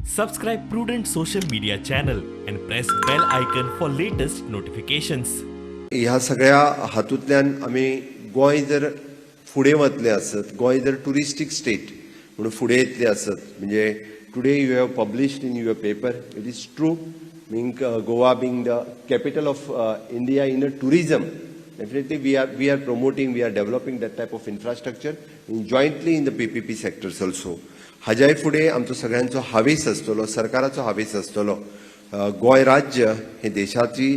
Subscribe Prudent social media channel and press bell icon for latest notifications. ह्या सगळ्या हातूंतल्यान आमी गोंय जर फुडें वतलें आसत, गोंय जर ट्युरिस्टीक स्टेट म्हणून फुडें येतलें आसत, म्हणजे today you have published in your paper, it is true, being Goa being the capital of India in a tourism, definitely we are promoting, we are developing that type of infrastructure in jointly in the PPP sectors also. हाज्याय फुडें आमचो सगळ्यांचो हावेस आसतलो, सरकाराचो हावेस आसतलो, गोंय राज्य हे देशाची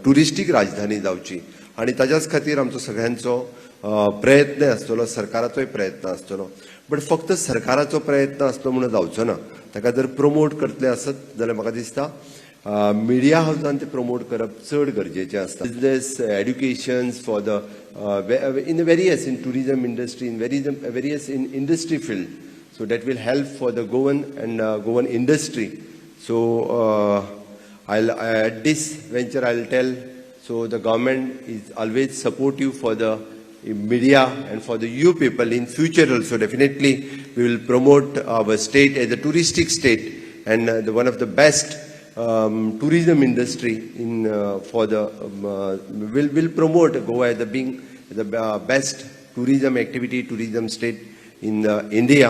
ट्युरिस्टीक राजधानी जावची आनी ताज्याच खातीर आमचो सगळ्यांचो प्रयत्न आसतलो, सरकाराचोय प्रयत्न आसतलो. बट फक्त सरकाराचो प्रयत्न आसलो म्हणून जावचो ना. ताका जर प्रमोट करतले आसत जाल्यार म्हाका दिसता मिडिया हावजान ते प्रमोट करप चड गरजेचें आसता. Business, educations for the in various in tourism industry, in various in industry field, so that will help for the Goan and Goan industry. So I'll at this venture I'll tell, so the government is always supportive for the media and for the you people in future also. Definitely we will promote our state as a touristic state and the one of the best tourism industry in for the will promote Goa as the being the best tourism activity, tourism state in India.